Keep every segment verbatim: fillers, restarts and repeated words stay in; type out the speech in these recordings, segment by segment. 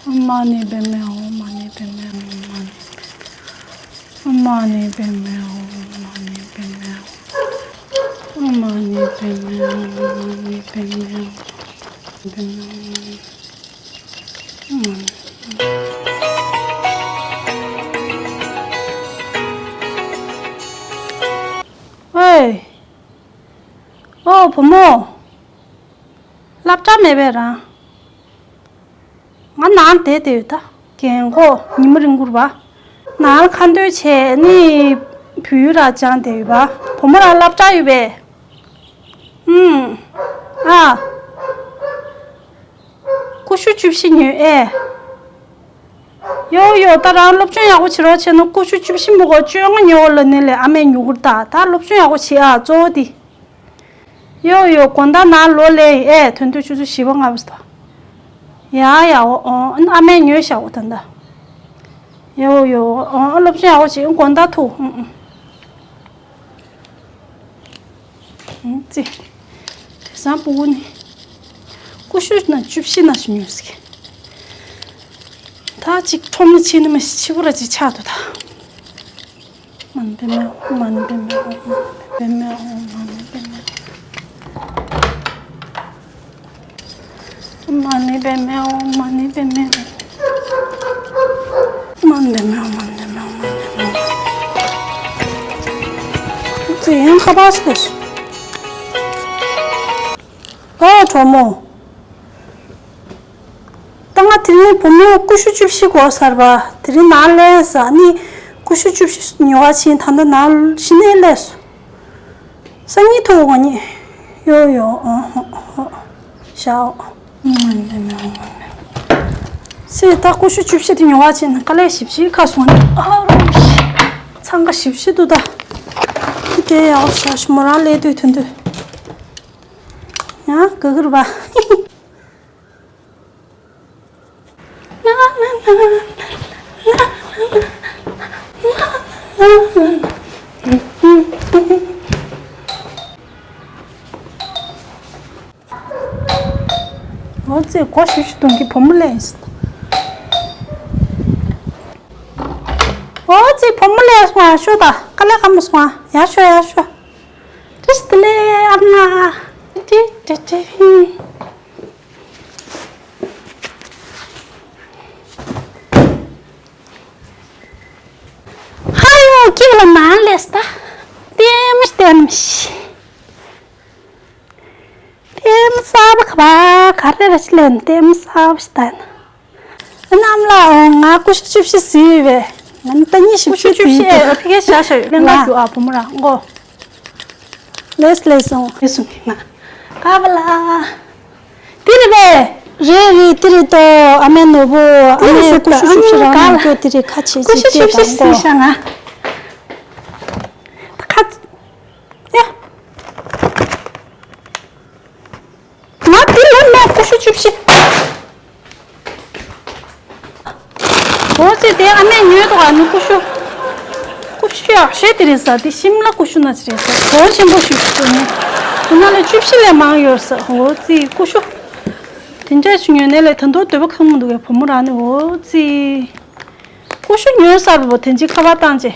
ཨོཾ་མ་ཎི་པདྨེ་ཧཱུྃ། མ་ཎི་པདྨེ་ཧཱུྃ། མ་ཎི་པདྨེ་ཧཱུྃ། མ་ཎི་པདྨེ་ཧཱུྃ། མ་ཎི་པདྨེ་ཧཱུྃ། མ་ཎི་པདྨེ་ཧཱུྃ། པདྨེ་ཧཱུྃ། ཨོའི། ཨོ་བུ་མོ། སློབ་གྲྭ་མེད་པས་རང་། ང་ནང་བསྡད་བསྡད་ཡོད་ད། རྒན་གོག་ཉི་མ་རིང་པོར་བ། ནང་ཁ་འདོན་བྱས་ནི་བོད་ཡིག་ར་སྦྱངས་བསྡད་ཡོད་པ། བུ་མོ་རང་སློབ་གྲྭ་ཡོད་པས། ཨུམ། ཨ། ཀུ་ཤུ་བཅུ་བཞི་ཉོས་ཨེ། ཡོ་ཡོ། ད་རང་སློབ་སྦྱོང་ཡག་པོ་བྱེད་རོགས་བྱས་ན་ཀུ་ཤུ་བཅུ་བཞི་མི་དགོས་བཅོ་ལྔ་ཉོ་ལབ་ནི་ལས་ཨ་མས་ཉོ་གི་རེད་ད། ད་སློབ་སྦྱོང་ཡག་པོ་བྱེད་ཨ་གཙོ་བོ་དེ། ཡོ་ཡོ། དགོང་དག་ནང་ལོག་ལས་ཨེ་ཐོན་དུས་ཆུ་ཚོད་བཞི་པ་ལྔ་པ་ཟིན་ད། ཡ་ཡ། འོ་འོ། ཨ་མས་ཉོས་ཤག་འོ་ད་ད། ཡོ་ཡོ། འོ་འོ། སློབ་སྦྱོང་ཡག་པོ་བྱེད། དགོང་དག་ཐུག་ཨུ་ཨུ། ཙི། དེང་སང་སྤུ་གུ་ནི། ཀུ་ཤུ་ན་བཅུ་བཞི་ན་ཞིག་ཉོས་ཟིག་ད་ཅིག་ཁྲོམ་ནས་ཕྱིན་ནི་མ་ཤི་ཕྱི་པོ་ར་ཅིག་ཆགས་འདུག་ད། མ་ཎི་པདྨེ་ཧཱུྃ། མ་ཎི་པདྨེ་ཧཱུྃ། མ་ཎི་པདྨེ་ཧཱུྃ། མ་ཎི་པདྨེ་ཧཱུྃ། མ་ཎི་པདྨེ་ཧཱུྃ། མ་ཎི་པདྨེ་ཧཱུྃ། མ་ཎི་པདྨེ་ཧཱུྃ། མ་ཎི་པདྨེ་ཧཱུྃ། ཙི་ཡང་ཁ་པར་ཞིག་ལས། ཨོ་གྲོགས་མོ། ད་ང་དེ་རིང་བུ་མོ་ཀུ་ཤུ་བཅུ་བཞི་དགོས་ཟེར་བ། དེ་རིང་ནང་ལས་ཟ་ནི་ཀུ་ཤུ་བཅུ་བཞི་ཉོ་བ་ཕྱིན། ད་ལྟ་ནང་ཕྱི་ནས་སླེབས་སོང་། སང་ཉིན་ཐུག་གོ་ནི། ཡོ་ཡོ། ཨོ་ཧོ་ཧོ། ཤའོ། སེ་ད་ཀུ་ཤུ་བཅུ་བཞི་དེ་ཉོ་བ་ཕྱིན་ན་དཀའ་ལས་ཞེ་པོ་ཅིག་ཁག་སོང་ནི། ཨ་རོ། འཚང་ཁ་ཞེ་པོ་ཅིག་འདུག་ད། དེ་ཡག་ཤ་ཞིག་མོ་རང་སླེབས་དུས་དོན་དུ། ཡང་ག་གི་རུ་བ། འོ་ཙི། གོ་ཞིབ་ཞིབ་གཏོང་གི་བུ་མོ་ལས། འོ་ཙི། བུ་མོ་ལས་སོང་ཨ། ཤོ་ད་དཀའ་ལས་ཁག་མོ་སོང་ཨ། ཡར་ཤོ་ཡར་ཤོ། བཀྲ་ཤིས་བདེ་ལེགས་ཨ་མ་ལགས། ཧ་ཡོ་ཀི་ལ་ནང་ལས་ད། ལྟད་མོ་ལྟད་མོ་ཞིག་ལྟད་མོ་གསར་པ་ག་པ་ག་རེ་རེ་ཞིག་ལེན། ལྟད་མོ་གསར་པ་ཞིག་ལྟ་ན། རྣམས་ལ་འོང་། ང་ཀུ་ཤུ་བཅུ་བཞི་ཟིན་ཡོད་པས། ང་ནི་ཏ་ཉི་ཤུ་བཅུ་ཟིན་ཡོད། ཕི་ཀའི་བཞག་བཞག་ཡོད། ལེན་ག་རྒྱུ་ཨ་བུ་མོ་རང་ངོ་། ལེས་ལེས་སོང་། ལེས་སོང་གི་ང་། ག་པ་ལ། དེ་རེད་པས། རེད་རེད། དེ་རེད་དོ། ཨ་མའི་ནོར་བུ། ཨ་མའི་ཀུ་ཤུ་བཅུ་བཞི་རང་ནང་སྐྱོ་དེ་རེད། ཁ་ཆེ་ཆེ་ལྟས་དང་གོ། ཤ་ང་། ཁ། ཡ། ང་དེ་ལ་ན་ཀུ་ཤུ་བཅུ་བཞི། འོ་ཙི། དེ་ཨ་མས་ཉོས་འདུག་ཨ་ནི་ཀུ་ཤུ། ཀུ་ཤུ་ཡག་ཤོས་དེ་རེད་ཟ། དེ་ཤིམ་ལ་ཀུ་ཤུ་ན་ཅི་རེད་ཟ། གོང་ཆེན་པོ་ཞིག་ཞིག་ནི། དེ་ན་ལ་བཅུ་བཞི་ལས་མང་ཡོད་ཟ། འོ་ཙི་ཀུ་ཤུ། དེ་འདྲ་ཞིག་ཉོས་ནས་ལས་ད་དུང་འདོད་པ་ཁེངས་མི་འདུག་གས་བུ་མོ་རང་ནི། འོ་ཙི། ཀུ་ཤུ་ཉོས་ཚར་བ་དེ་འཇིག་ཁ་པར་བཏང་རྗེས།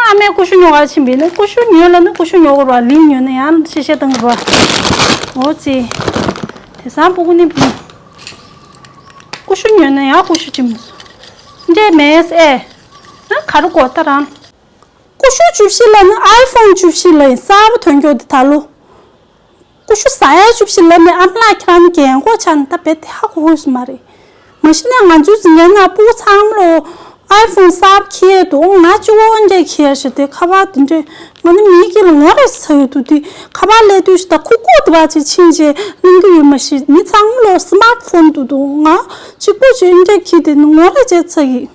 ཨ་མས་ཀུ་ཤུ་ཉོ་གར་ཕྱིན་པས་ནི། ཀུ་ཤུ་ཉོས་ལ་ནི་ཀུ་ཤུ་ཉོ་དགོས་ར། ལིང་ཉོས་ན་ཡང་ཤེ་ཤེ་བཏང་དགོས་ར། འོ་ཙི། དེང་སང་སྤུ་གུ་ནི་བུ། ཀུ་ཤུ་ཉོས་ན་ཡང་ཀུ་ཤུ་ཅིག་མི་བཟོ། འདྲེ་མེད་ཨེ། ཨ་ག་རུ་གོ་ད་རང་། ཀུ་ཤུ་བཅུ་བཞི་ལ་ནི་ཨའི་ཕོན་བཅུ་བཞི་ལ་ཡིན་གསར་པ་ཐོན་མཁན་དེ་ད་ལོ། ཀུ་ཤུ་ཟ་ཡ་བཅུ་བཞི་ལ་ནི་ཨ་མ་ལགས་ཁྱེད་རང་ནི་རྒན་གོག་ཆགས་ནི་ད་རྦད་དེ་ཧ་གོ་ཧུས་མ་རེད། མ་གཞི་ནས་ང་ཚོའི་འཛིན་གྲྭའི་ནང་སྤུ་གུ་ཚང་མ་ལོ་ཨའི་ཕོན་གསར་པ་འཁྱེར་འདུག་ང་གཅིག་པོ་འདྲ་འཁྱེར་ཞེས་དེ་ཁ་པར་དེ་འདྲས། ང་ནི་མིའི་དཀྱིལ་ལ་ངོ་རེ་ཚ་ཡོད་འདུག་དེ་ཁ་པར་སླེབས་དུས་ཞིག་ད་ཁུག་ཁུག་དེ་བ་ཅིག་ཕྱིན་རྗེས་གླེང་གི་ཡོད་མ་གཞི་མི་ཚང་མ་ལོ་སི་མར་ཕོན་འདུག་འདུག་ང་གཅིག་པོ་ཅིག་འདྲ་འཁྱེར་དེ་ནི་ངོ་རེ་བྱས་ཚ་གི།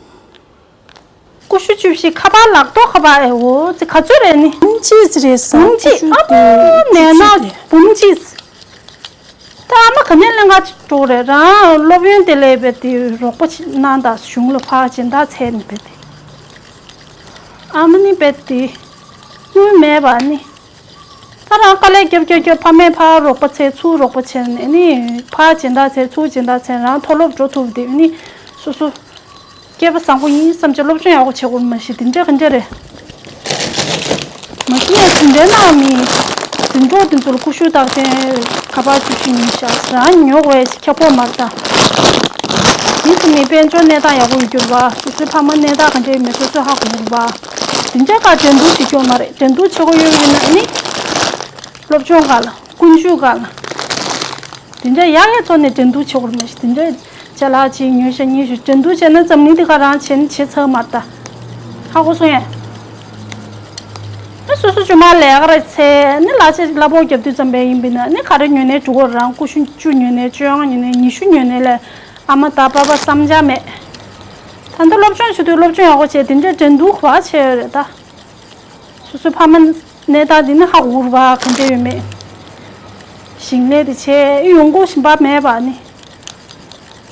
ཀུ་ཤུ་བཅུ་བཞི་ཁ་པར་ལག་ཐོག་ཁ་པར་ཨེ། འོ་ཙི་ག་ཚོད་རེད་ནི། འབུམ་གཅིག་ཙི་རེད་ཟ། འབུམ་གཅིག་ཀུ་ཤུ་ཨ་དེ་མོ་ནས་ན་ཀུ་ཤུ་དེ། འབུམ་གཅིག་ཙི། ད་ཨ་མ་ག་ནས་ལེན་ག་ཅིག་འགྲོ་རེད། རང་སློབ་ཡོན་དེ་ལས་རྦད་དེ་རོགས་པ་ཅིག་གནང་དང་། གཞུང་ལ་ཕར་སྦྱིན་བདག་འཚལ་ནི་རྦད་དེ། ཨ་མ་ནི་རྦད་དེ་དངུལ་མེད་པ་ནི། ད་རང་དཀའ་ལས་རྒྱབ་རྒྱབ་རྒྱབ་ཕ་མས་ཕར་རོགས་པ་འཚལ་ཚུར་རོགས་པ་འཚལ་ནས་ནི། ཕར་སྦྱིན་བདག་འཚལ་ཚུར་སྦྱིན་བདག་འཚལ། རང་མཐོ་སློབ་འགྲོ་ཐུབ་དེ་ནི། སོ་སོ་སྐལ་པ་བཟང་པོ་ཡིན་བསམ་བྱས་སློབ་སྦྱོང་ཡག་པོ་བྱེད་དགོས་མ་གཞི་དེ་འདྲ་ག་འདྲ་རེད། མ་གཞི་ནས་འཛིན་གྲྭའི་ནང་མི་འཛིན་གྲོགས་དེ་ཚོ་ལ་ཀུ་ཤུ་བཏགས་ཏེ་ཁ་པར་བཅུ་བཞི་ཉིན་ཤག་རང་ཉོ་དགོས་ཤིག་ཁྱབ་ཁོག་མར་ད། མི་ཚོ་མི་དཔལ་འབྱོར་གནས་སྟངས་ཡག་པོ་ཡོད་རྒྱུ་རེད་པ། སོ་སོའི་ཕ་མ་གནས་སྟངས་ག་འདྲ་ཡོད་མེད་སོ་སོས་ཧ་གོ་གི་རེད་པ། དེ་འདྲ་ག་འགྲན་བསྡུར་བྱེད་རྒྱུ་མ་རེད། འགྲན་བསྡུར་བྱེད་དགོས་ཡོད་ཡིན་ན་ནི་སློབ་སྦྱོང་སྒང་ལ་ཀུན་སྤྱོད་སྒང་ལ། དེ་འདྲ་ཡག་ཡག་ཚོ་ནས་འགྲན་བསྡུར་བྱེད་དགོས་རེད་མ་གཞི་དེ་འདྲ་ཅ་ལག་ཅིག་ཉོས་ཤག་ཉོས་ཤག་འགྲན་བསྡུར་བྱས་ན་འཛམ་གླིང་འདི་ག་རང་བྱེད་ན་བྱེད་ཚར་མ་རེད་ད། ཧ་གོ་སོང་ཡ། ཨ་སོ་སོ་ཅུང་མ་ལས་ཀ་རེ་ཚེ་ནི་ལ་ཆ་གླ་ཕོགས་རྒྱབ་དུས་ཙམ་པས་ཡིན་པས་ན་ནི་ག་རེ་ཉོས་ནས་འགྲོ་གི་རང་ཀུ་ཤུ་བཅུ་ཉོས་ནས་བཅོ་ལྔ་ཉོས་ནས་ཉི་ཤུ་ཉོས་ནས་ལས་ཨ་མ་ད་པ་པ་བསམ་འཆར་མེད། ད་ལྟ་སློབ་སྦྱོང་བྱེད་དུས་སློབ་སྦྱོང་ཡག་པོ་བྱས་དེ་འདྲའི་འགྲན་བསྡུར་ག་པར་བྱས་ཡོད་རེད་ད། སོ་སོའི་ཕ་མ་གནས་སྟངས་འདི་ནི་ཧ་གོ་རུ་བ་ག་འདྲ་ཡོད་མེད། ཞིང་ལས་དེ་བྱས་ཨེ་ཡོང་སྒོ་གཞན་པ་མེད་པ་ནི།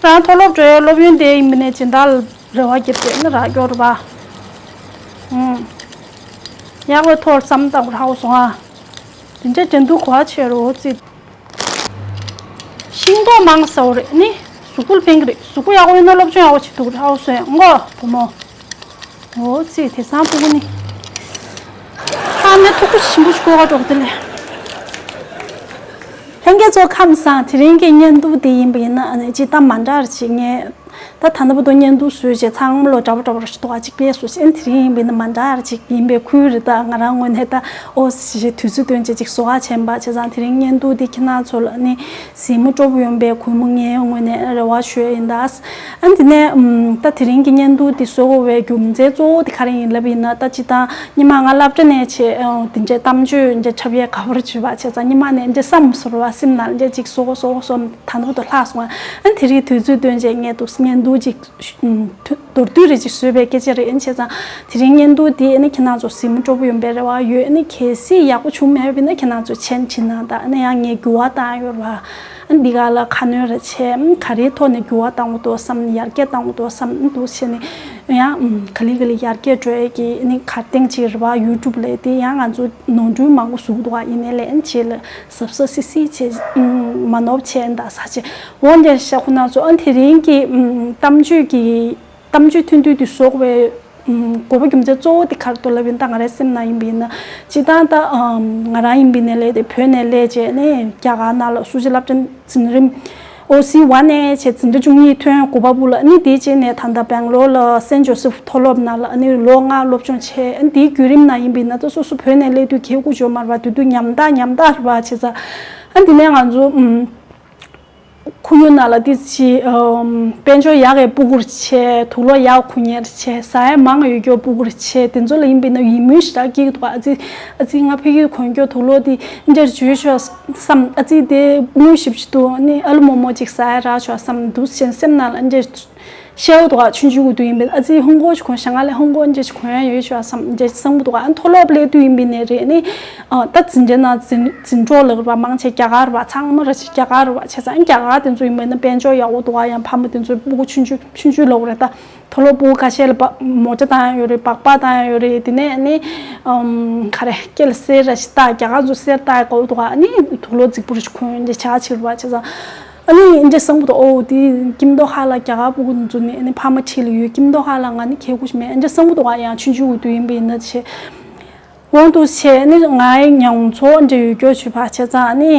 རང་མཐོ་སློབ་འགྲོ་ཡའི་སློབ་ཡོན་དེ་ཡིན་པ་ནས་སྦྱིན་བདག་ལ་རེ་བ་རྒྱབ་བྱས་ནི་རག་སྐྱོར་རུ་བ། ཨུམ། ཡག་པའི་ཐོག་བསམ་བཏང་རུ་ཧ་གོ་སོང་ཨ། དེ་འདྲའི་འགྲན་བསྡུར་ག་པར་བྱས་རུ་ཙི། ཤིང་ཏོག་མང་ཟ་བ་རེད་ནི། གཟུགས་པོ་ལ་ཕན་གི་རེད། གཟུགས་པོ་ཡག་པོ་ཡོད་ན་སློབ་སྦྱོང་ཡག་པོ་བྱེད་ཐུབ་ཀྱི་རེད་ཧ་གོ་སོང་ངོ་བུ་མོ། འོ་ཙི་དེང་སང་སྤུ་གུ་ནི། ཁ་ནས་ཐུག་པོ་ཞིམ་པོ་ཞིག་གོ་ག་འགྲོ་གི་དེ་ལས། ལྷན་རྒྱས་ཚོ་ཁམས་བཟང་། དེ་རིང་གི་བརྙན་ཐུང་དེ་ཡིན་པ་ཡིན་ན་ཨ་ནི་ཅི་ལྟ་མ་འདྲ་རེ་ཅིག་ངས། ད་ད་ནི་བུ་དོ་བརྙན་ཐུང་བཟོས་བྱས་ཚང་མ་ལོ་འདྲ་པོ་འདྲ་པོ་རེ་ཞིག་འདུག་ཨ་ཅིག་པས་སུ་ཤེས་དེ་རིང་ཡིན་པ་ཡིན་ན་མ་འདྲ་རེ་ཅིག་ཡིན་པའི་ཁུལ་རེད། ད་ང་རང་ངོས་ནས་ད་ཨོ་ཞེས་དུས་ཚོད་བཏོན་བྱས་ཅིག་བཟོ་ག་བྱས་པ་བྱས་ཙང་དེ་རིང་བརྙན་ཐུང་དེ་ཁྱེད་རང་ཚོ་ལ་ནི། གཟིགས་མོ་སྤྲོ་པོ་ཡོང་བའི་གུས་མོ་ངའི་ངོས་ནས་རེ་བ་ཞུ་ཡ་ཡིན་ད། ཨ་འདི་ནས་ཨམ། ད་དེ་རིང་གི་བརྙན་ཐུང་འདི་བཟོ་དགོས་པའི་རྒྱུ་མཚན་གཙོ་བོ་དེ་ག་རེ་ཡིན་ལབ་ཡིན་ན། ད་སྤྱིར་བཏང་སྔོན་མ་ང་སློབ་གྲྭ་ནས་བྱས་ཨ། དེ་འདྲའི་གཏམ་བརྗོད་འདྲ་འཁྲབ་ཡས་ག་པར་བྱས་པ་བྱས་ཙང་སྔོན་མ་ནས་འདྲ་བསམ་བཟོ་བ་སེམས་ནང་འདྲ་ཅིག་བཟོ་དགོས་བཟོ་དགོས་བསམ་ད་ནུབ་ཏུ་ལྷག་སོང་ཨ། ཨ་དེ་རིང་དུས་ཚོད་བཏོན་བྱས་ངས་འདུག་བརྙན་ཐུང་ཅིག་ཨུམ། མདོར་བསྡུས་རེ་ཅིག་བཟོས་པའི་སྐད་ཆ་རེད། ཨ་ནི་བྱས་ཙང་དེ་རིང་བརྙན་ཐུང་འདི་ཨ་ནི་ཁྱེད་རང་ཚོ་གཟིགས་མོ་སྤྲོ་པོ་ཡོང་པའི་རེ་བ་ཡོད། ཨ་ནི་གལ་སྲིད་ཡག་པོ་བྱུང་མེད་པ་ཡིན་ན་ཁྱེད་རང་ཚོ་མཆན་བྲིས་གནང་དང་། ཨ་ནི་ཡང་ངས་འགྱུར་བ་བཏང་ཡོད་རེད་བ། ཨ་ནི་འདི་ག་ལ་ཁ་སྣོན་རེ་བྱས། ཨ་ག་རེའི་ཐོག་ནས་འགྱུར་བ་བཏང་དགོས་འདུག་བསམ། ཡར་རྒྱས་བཏང་དགོས་འདུག་བསམ། ཨ་འདུག་བྱས་ནས་ཡང་ཨ་ག་ལེ་ག་ལེ་ཡར་རྒྱས་འགྲོ་ཡས་ཀྱི་ཨ་ནི་གར་སྟེགས་ཅིག་རེད་བ། ཡུ་ཊུབ་ལས་དེ་ཡང་ང་ཚོ་ནོར་འཁྲུལ་མང་པོ་བཟོ་གི་འདུག་བ། ཡིན་ནའི་ལས་ཨ་ནི་བྱས་ལ་གཟབ་གཟབ་སིག་སིག་བྱས། ཨ་མ་ནོར་བྱས་ཨ་ནི་ད་ས་བྱས། འོ་འདིར་ཤ་ཁོ་ན་ཚོ་ཨ་དེ་རིང་གི་ཨམ། གཏམ་བརྗོད་ཀྱི་གཏམ་བརྗོད་ཐུང་ཐུང་དེ་བཟོ་དགོས་པའི་ཨམ། དགོས་པ་རྒྱུ་མཚན་གཙོ་བོ་དེ་ག་རེ་འདུག་ལབ་ཡིན་ད་ང་རའི་སེམས་ནང་ཡིན་པ་ཡིན་ན་སྤྱིར་བཏང་ད་ཨམ། ང་རང་ཡིན་པ་ཡིན་ནའི་ལས་དེ་བོད་ནས་སླེབས་བྱས་ནས་རྒྱ་གར་ནང་ལ་སུ་ཇི་སློབ་གྲྭ་འཛིན་རིམ་ཨོ་སི་ཝན་ནས་བྱས་འཛིན་གྲྭ་བཅུ་གཉིས་ཐོན། གོ་པ་བུ་ལ་ཨ་ནི་དེའི་རྗེས་ནས་ད་ལྟ་སྦེང་ལོར་ལ་སེན་ཇོ་སེབ་མཐོ་སློབ་ནང་ལ་ཨ་ནི་ལོ་ལྔ་སློབ་སྦྱོང་བྱས། ཨ་ནི་དེའི་བརྒྱུད་རིམ་ནང་ཡིན་པ་ཡིན་ན་ད་སོ་སོ་བོད་ནས་སླེབས་དུས་ཁེ་ཁུ་འཇོ་མར་བ་དུས་དུས་ཉམ་ཐག་ཉམ་ཐག་རེད་བ། བྱས་ཙང་ཨ་འདི་ནས་ང་ཚོ་ཨམ། ཁོར་ཡུག་ནང་ལ་ཏི་ཅི་ཨམ། དཔལ་འབྱོར་ཡག་གི་སྤུ་གུར་བྱས། དུག་ལོག་ཡག་གུ་ཉེར་བྱས། ཟ་ཡ་མང་ཡོད་རྒྱུ་སྤུ་གུར་བྱས། དེ་ཚོ་ལ་ཡིན་པས་ན་ཡིད་སྨོན་ཞེ་དྲག་སྐྱེ་གི་འདུག་ཨ་ཙི་ཨ་ཙི་ང་ཕ་གིར་གོན་རྒྱུ་དུག་ལོག་དེ་འདྲ་བྱོས་ཤོག་བསམ། ཨ་ཙི་དེ་དངུལ་ཞིབ་ཞིག་འདུག་ཨ་ནི་ཨ་ལུ་མོ་མོ་ཅིག་ཟ་ཡ་རག་ཤོག་བསམ་འདུག་སེམས་ནང་ལ་འདྲ་ཤེའུ་དུ་ག་ཆུང་ཆུང་གུ་དུ་ཡིན་པས་ཨ་ཙི་ཧུང་གོ་ཞིག་གོན་ཤ་ང་ལས་ཧུང་གོ་འདྲ་ཞིག་གོན་ཡ་ཡོད་ཤོག་བསམ་འདྲ་བསམ་གི་འདུག་ཨ་མཐོ་སློབ་སླེབས་དུས་ཡིན་པས་ནས་རེད་ནི། ཨ་ད་འཛིན་གྲྭ་ནང་འཛིན་འཛིན་གྲོགས་ལ་ར་མང་ཆེ་རྒྱ་གར་བ་ཚང་མ་ར་ཞིག་རྒྱ་གར་བ་བྱས་ཙང་རྒྱ་གར་དེ་ཚོ་ཡིན་པས་ན་དཔལ་འབྱོར་ཡག་པོ་འདུག་ཨ། ཡང་ཕ་མ་དེ་ཚོ་སྤུ་གུ་ཆུང་ཆུང་ཆུང་ཆུང་ལོག་རེད་ད། མཐོ་སློབ་སྤུ་གུ་ཁ་ཤས་ལ་པ་མོ་ཊ་བཏང་ཡ་ཡོད་རེད། སྦག་སྦག་བཏང་ཡ་ཡོད་རེད། དེ་ནས་ནི་ཨམ་ག་རེ་སྐེ་ལ་གསེར་ར་ཞིག་བཏགས། རྒྱ་གར་ཚོ་གསེར་བཏགས་ཡ་གོ་འདུག་ཨ། ནི་དུག་ལོག་རྫིག་པོ་ར་ཞིག་གོན་འདྲ་ཆགས་ཕྱིར་བ་བྱས་ཙང་། ཨ་ནི་འདྲ་བསམ་གི་འདུག་ཨོ་དེ་ཀིམ་མདོ་ཧ་ལ་རྒྱ་གར་སྤུ་གུ་འདི་ཚོ་ནི་ཨ་ནི་ཕ་མ་ཁྲིད་ལ་ཡོད། ཀིམ་མདོ་ཧ་ལ་ང་ནི་ཁེ་གུ་ཞིག་མེད། འདྲ་བསམ་གི་འདུག་ཨ། ཡང་ཆུང་ཆུང་གུ་དུས་ཡིན་པ་ཡིན་ན་བྱས། འོང་དུ་བྱས་ནི་ངའི་མྱོང་ཚོར་འདྲ་ཡོད་སྐྱོ་བྱུས་པ་བྱས་ཙང་ནི་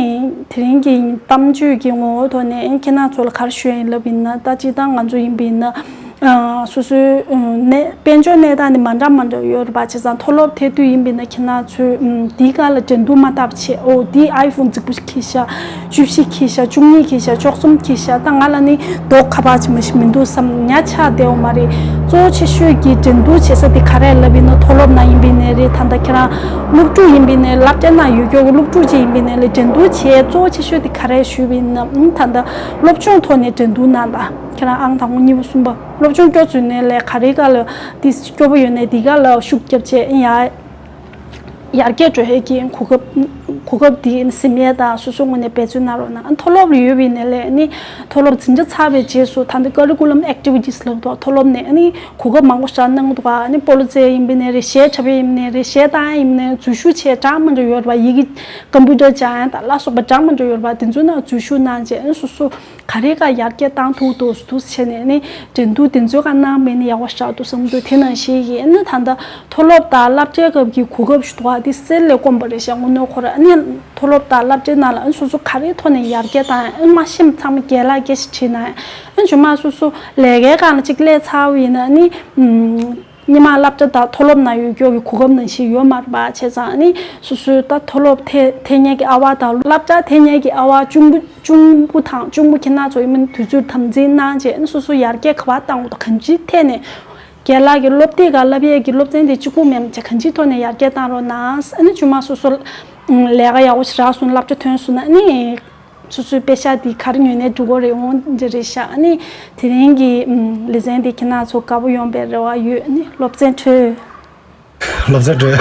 དེ་རིང་གི་གཏམ་བརྗོད་ཀྱི་ངོ་བོ་ཐོག་ནས་ཁྱེད་རང་ཚོ་ལ་ག་རེ་ཞུ་ཡ་ཡིན་ལབ་ཡིན་ན། ད་སྤྱིར་བཏང་ང་ཚོ་ཡིན་པ་ཡིན་ན་སོ་སོའི་གནས་དཔལ་འབྱོར་གནས་སྟངས་ནི་མ་འདྲ་མ་འདྲ་ཡོད་རེད་པ། བྱས་ཙང་མཐོ་སློབ་ཐེབས་དུས་ཡིན་པ་ཡིན་ན་ཁྱེད་རང་ཚོས་འདིའི་སྒང་ལ་འགྲན་བསྡུར་མ་བཏབ་བྱས། ཨོ་འདིས་ཨའི་ཕོན་རྫིག་པོ་ཞིག་འཁྱེར་ཤག་བཅུ་བཞི་འཁྱེར་ཤག་བཅུ་གཉིས་འཁྱེར་ཤག་བཅུ་གསུམ་འཁྱེར་ཤག་ད་ང་ལ་ནི་རྡོག་ཁ་པར་ཅིག་མ་ཞིག་མི་འདུག་བསམ་ཉག་ཆགས་བསྡད་ཡོད་མ་རེད། གཙོ་ཆེ་ཤོས་ཀྱི་འགྲན་བསྡུར་བྱེད་ས་དེ་ག་རེ་ལབ་ཡིན་ན་མཐོ་སློབ་ནང་ཡིན་པའི་ནས་རེད། ད་ལྟ་ཁྱེད་རང་སློབ་ཕྲུག་ཡིན་པའི་ནས་སློབ་གྲྭའི་ནང་ཡོད་སྐྱོ་གི་སློབ་ཕྲུག་ཅིག་ཡིན་པའི་ནས་ལས་འགྲན་བསྡུར་བྱེད་གཙོ་ཆེ་ཤོས་དེ་ག་རེ་ཞུས་པ་ཡིན་ན་ད་ལྟ་སློབ་སྦྱོང་ཐོག་ནས་འགྲན་བསྡུར་གནང་དང་ཁྱེད་རང་ཨང་དང་པོ་གཉིས་པ་གསུམ་པ་སློབ་སྦྱོང་སྐྱོ་ཚུལ་ནས་ལས་ག་རེ་ག་ལ་དེ་སྐྱོ་པོ་ཡོད་ནས་དེ་ག་ལ་ཤུགས་རྒྱབ་བྱས་ཡ། ཡར་རྒྱས་འགྲོ་ཡས་ཀྱི་གོ་སྐབས་གོ་སྐབས་འདི་ཟིན་ཡས་དང་སོ་སོའི་ངོས་ནས་འབད་བརྩོན་གནང་རོགས་གནང་། མཐོ་སློབ་ལ་ཡོད་པའི་ནས་ལས་ནི་མཐོ་སློབ་འཛིན་གྲྭ་ཚར་བའི་རྗེས་སུ་ད་ལྟ་curriculum activities ལབ་འདུག་མཐོ་སློབ་ནས་ནི་གོ་སྐབས་མང་པོ་བཞག་གནང་འདུག་ནི་སྤོ་ལོ་རྩེད་ཡིན་པ་ནས་རེད། གཞས་འཁྲབ་ཡས་ཡིན་པ་ནས་རེད། གཞས་བཏང་ཡས་ཡིན་པ་ནས་འཛུལ་ཞུགས་བྱས་གྲངས་མང་པོ་ཡོད་རེད་པ། ཡི་གེ་computer སྦྱང་ཡས་དང་ལ་སོགས་པ་གྲངས་མང་པོ་ཡོད་རེད་པ། དེ་ཚོ་ནང་འཛུལ་ཞུགས་གནང་བྱས་ནི་སོ་སོ་ག་རེ་ག་ཡར་རྒྱས་བཏང་ཐུབ་འདུག་འདུག་བྱས་ནས་ནི་འགྲན་བསྡུར་དེ་ཚོའི་སྒང་གནང་བ་ཡིན་ན་ཡག་པོ་ཞེ་དྲག་འདུག་བསམ་འདུག་དེ་ནང་བཞིན་གྱི་ནི་ད་ལྟ་མཐོ་སློབ་དང་སློབ་གྲྭའི་སྐབས་ཀྱི་གོ་སྐབས་ཞིག་འདུག་པ། དེ་གསེར་ལས་དཀོན་པ་རེད་ཤག་དངོས་གནས་ཁོ་རང་ནི་མཐོ་སློབ་དང་སློབ་གྲྭའི་ནང་ལ་ཨ་ནི་སོ་སོ་ག་རེའི་ཐོག་ནས་ཡར་རྒྱས་བཏང་ཡ། ཨ་ནི་མ་ཤེས་ཚང་མ་རྒན་ལགས་སྐད་ཆ་དྲིས་ན་ཡང་ཨ་ནི་རྗེས་མ་སོ་སོ་ལས་ཀའི་སྒང་ལ་གཅིག་སླེབས་ཚར་བ་ཡིན་ན་ནི་ཨམ། སྔོན་མ་སློབ་གྲྭ་དང་མཐོ་སློབ་ནང་ཡོད་རྒྱུ་གི་གོ་སྐབས་ནང་བཞིན་ཡོད་མ་རེད་པ། བྱས་ཙང་ནི་སོ་སོའི་ད་མཐོ་སློབ་ཐད་ཐད་མཁན་གྱི་ཨ་བ་དང་སློབ་གྲྭ་ཐད་མཁན་གྱི་ཨ་བ་གཅུང་པོ་གཅུང་པོ་དང་གཅུང་མོ་ཁྱེད་རང་ཚོ་ཡིན་མིན་དུས་ཚོད་དམ་འཛིན་གནང་བྱས་ནི་སོ་སོ་ཡར་རྒྱས་ག་པར་བཏང་དགོས་དང་གང་ཅིའི་ཐད་ནས་རྒན་ལགས་ཀྱི་སློབ་དེབ་སྒང་བསླབ་ཡས་ཀྱི་སློབ་ཚན་དེ་གཅིག་པུ་མིན་པ་བྱས་གང་ཅིའི་ཐོག་ནས་ཡར་རྒྱས་བཏང་རོགས་གནང་། ཨ་ནི་རྗེས་མ་སོ་སོ་ལས་ཀ་ཡག་པོ་ཞིག་རག་སོང་ན་སློབ་གྲྭ་ཐོན་སོང་ན་ནི། སོ་སོའི་པེ་ཤག་འདི་ག་རེ་ངོས་ནས་འགྲོ་གི་རེད། འོང་འདི་རེད་ཤག་ཨ་ནི་དེ་རིང་གི་ཨམ་ལེ་ཚན་འདི་ཁྱེད་རང་ཚོ་དགའ་པོ་ཡོང་བའི་རེ་བ་ཡོད། ཨ་ནི་སློབ་ཚན་གྲོལ། སློབ་ཚན་གྲོལ།